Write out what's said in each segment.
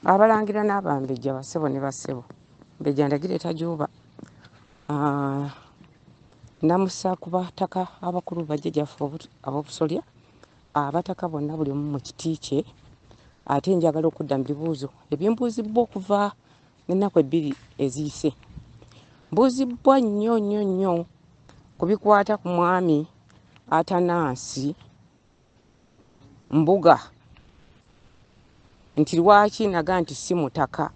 Abalangira n'abambejja, bassebo ne bassebo, Mbejja Ndagire Tajuuba, namusa ku bataka abakulu bajjajjaffe ab'obusolya, abataka bonna buli omu mu kiti kye. Ate njagala okudda mu bibuuzo ebimbuuzibbwa okuva ennaku ebbiri eziyise. Mbuuzibbwa nnyo nnyo nnyo ku bikwata ku mwami Atanansi Mbuga, nti lwaki naga nti si mutaka.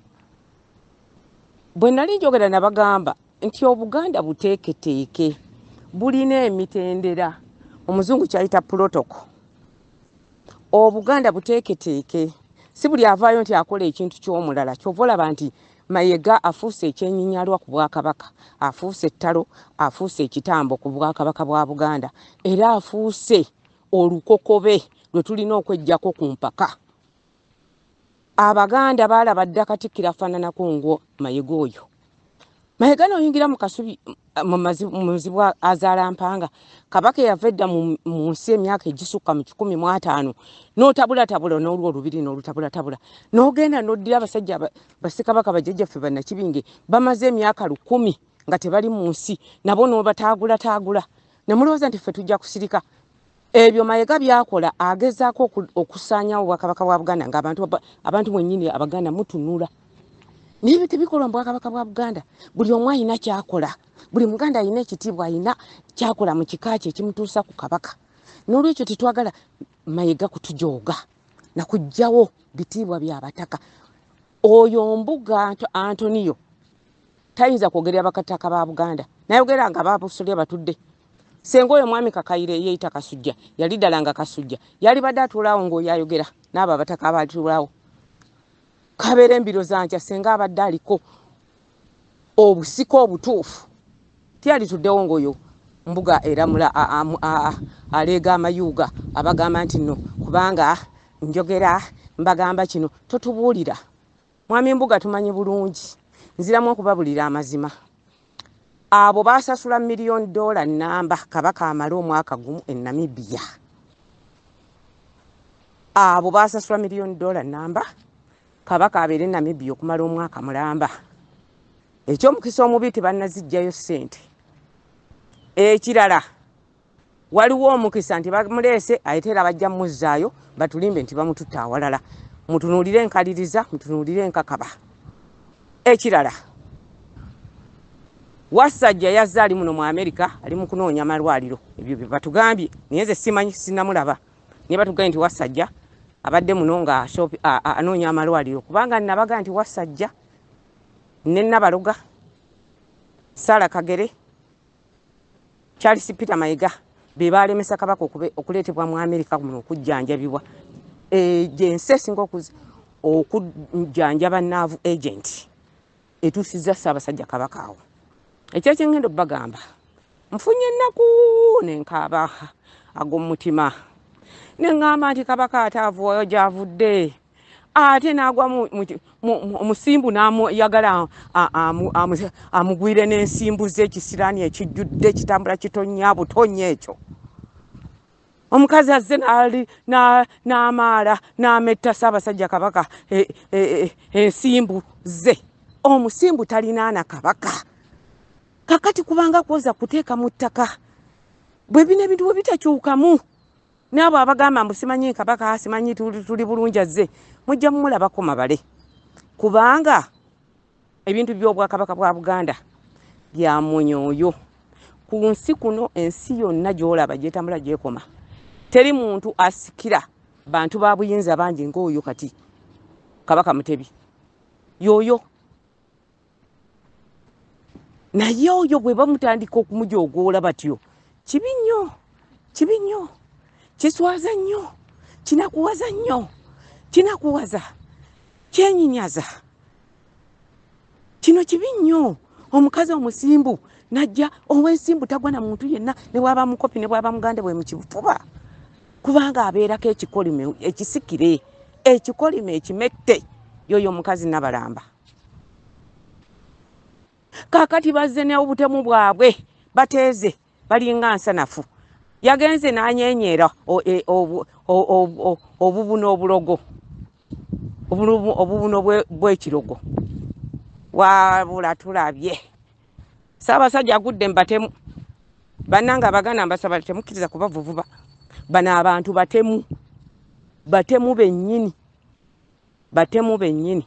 Bwe nali njogera nabagamba nti Obuganda buteeketeeke, bulina emitendera, omuzungu kyayita protocol. Obuganda buteeketeeke, si buli avaayo nti akola ekintu ky'omulala. Kyova olaba nti Mayega afuuse ekyenyinyalwa ku bwakabaka, afuuse ettalo, afuuse ekitambo ku bwakabaka bwa Buganda, era afuuse olukokobe lwe tulina okweggyako ku mpaka. Abaganda baalaba dda Katikkiro afaananako ngo Mayega oyo. Mayega n'oyingira mu kasubi mu muzibu azaala mpanga, Kabaka eyava edda mu nsi emyaka egisukka mu 150, n'otabulatabula n'olwo olubiri n'olutabulatabula, n'ogenda n'oddira abasajja bassekabaka bajjajjaffe bannakibinge bamaze emyaka 1000 nga tebali mu nsi, nabo n'obataagulataagula, ne mulowooza nti ffe tujja kusirika. Ebyo Mayega byakola agezaako okusaanyawo obwakabaka bwa Buganda, nga abantu mwennyini Abaganda mutunula. Naye ebyo tebikolwa mu bwakabaka bwa Buganda. Buli omu alina kyakola, buli Muganda alina ekitiibwa, alina kyakola mu kika kye ekimutuusa ku Kabaka. N'olwekyo tetwagala Mayega kutujooga na kuggyawo bitiibwa bya bataka. Oyo Mbuga Antonio tayinza kwogerera bakataka ba Buganda, nayogera nga babusolya batudde. Senga oyo mwami Kakaire yeeyita Kasujja, yali ddala nga Kasujja, yalibadde atuulaawo ng'oyo ayogera n'abo abataka abaatuulaawo. Kabeera embiro zankya, senga abadde aliko obusika obutuufu, teyalituddewo ng'oyo Mbuga eramula aleega amayuuga abagamba nti nno kubanga njogera mbagamba kino. Totubuulira mwami Mbuga, tumanyi bulungi. Nziramu okubabulira amazima. Abo baasasula $1 million namba Kabaka amale omwaka gumu e Namibia. Abo baasasula $1 million namba Kabaka abeere e Namibia okumala omwaka mulamba. Ekyomukisa omubi tebannaziggyayo ssente. Ekirala, waliwo omukisa nti bamuleese ate era bajja mmuzzaayo batulimbe nti bamututte awalala. Mutunuulire enkaliriza, mutunuulire enkakaba. Ekirala, Wasajja yazze ali muno mu Amerika, ali mu kunoonya malwaliro, ebyo bye batugambye, naye nze simanyi, sinnamulaba. Naye batugambye nti Wasajja abadde muno nga anoonya amalwaliro, kubanga nabaga nti Wasajja ne Nabaloga, Sarah Kagere, Charles Peter Mayiga be baalemesa Kabaka okuleetebwa mu Amerika muno okujjanjabibwa. Gye nsi esinga okujjanjaba nerve agent etuusizza Ssaabasajja Kabaka awo. Ekyo kyengenda obbagamba, nfunye ennaku nenkaaba ag'omutima, ne ŋŋamba nti Kabaka ate avuwayo gy'avudde, ate n'agwa omusimbu n'amuyagala amugwire n'ensimbu ze, ekisiraani ekijjudde ekitambula kitonya butonya. Ekyo omukazi azze n'amaala n'ametta Ssaabasajja Kabaka ensimbu ze. Omusimbu talinaana Kabaka kakati, kubanga kwoza kuteeka mu ttaka. Bwe bino ebintu bwe bitakyukamu, n'abo abagamba mbu simanyi Kabaka, simanyi tuli bulungi azze, mujja mumulabako mabale, kubanga ebintu by'obwakabaka bwa Buganda bya munyooyo ku nsi kuno. Ensi yonna gy'olaba gyetambula gyekoma, teri muntu asikira bantu ba buyinza bangi ng'oyo kati Kabaka Mutebi y'oyo. Naye oyo bwe bamutandika okumujogoola batyo, kibi nnyo, kibi nnyo, kiswaza nnyo, kinakuwaza nnyo, kinakuwaza, kyenyinyaza. Kino kibi nnyo. Omukazi omusimbu najja, ow'ensimbu tagwa na muntu yenna, ne bwaba mukopi, ne bwaba muganda bwe mukifuba, kubanga abeerako ekikolimo ekisikire, ekikolimo ekimette. Yoyo omukazi Nabalamba. Kaakati bazze n'obutemu bwabwe, bateeze balinga nsanafu. Yagenze n'anyenyeera obubu n'obulogo. Obubuno bw'ekirogo wabula tulabye Ssaabasajja agudde mbatemu. Bannange Abaganda, mbasaba temukkiriza kubavuvuba. Bano abantu batemu, batemu bennyini, batemu bennyini.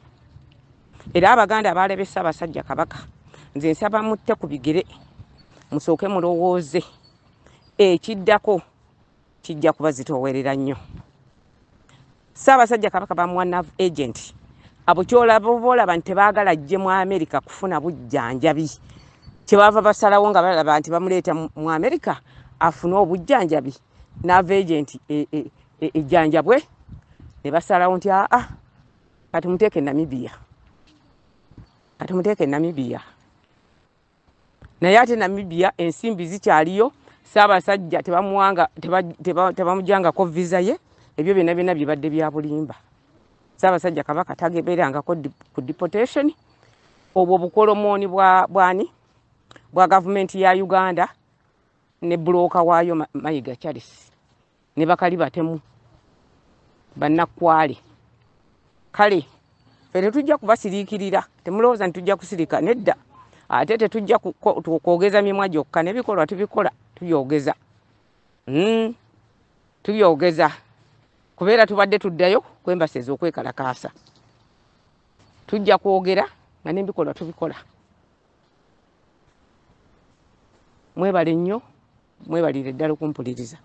Era Abaganda abalabye Ssaabasajja Kabaka, nze nsaba mutte ku bigere, musooke mulowooze ekiddako kijja kubazitoowerera nnyo. Ssaabasajja Kabaka bamuwa nerve agent. Abo kyolaba boolaba nti tebaagala ajje mu Amerika kufuna bujjanjabi, kyebava basalawo nga balaba nti bamuleeta mu Amerika afune obujjanjabi, nerve agent ejjanjabwe, ne basalawo nti aa, kati muteeke Namibia, kati muteeke Namibia. Naye ate Namibia ensimbi zikyaliyo. Ssaabasajja tebamuwanga, tebamuggyangako visa ye. Ebyo byonna byonna bibadde bya bulimba. Ssaabasajja Kabaka tageberangako ku deportation. Obwo bukolomooni bwani bwa gavumenti ya Uganda ne broker waayo Mayiga Charles ne bakali batemu bannakwale. Kale ffe tetujja kubasiriikirira. Temulowooza nti tujja kusirika, nedda. Ate tetujja kwogeza mimwa gyokka, n'ebikolwa tubikola, tubyogeza, tubyogeza. Kubeera tubadde tuddayo kwembaseza okwekalakaasa, tujja kwogera nga n'ebikolwa tubikola. Mwebale nnyo, mwebalire ddala okumpuliriza.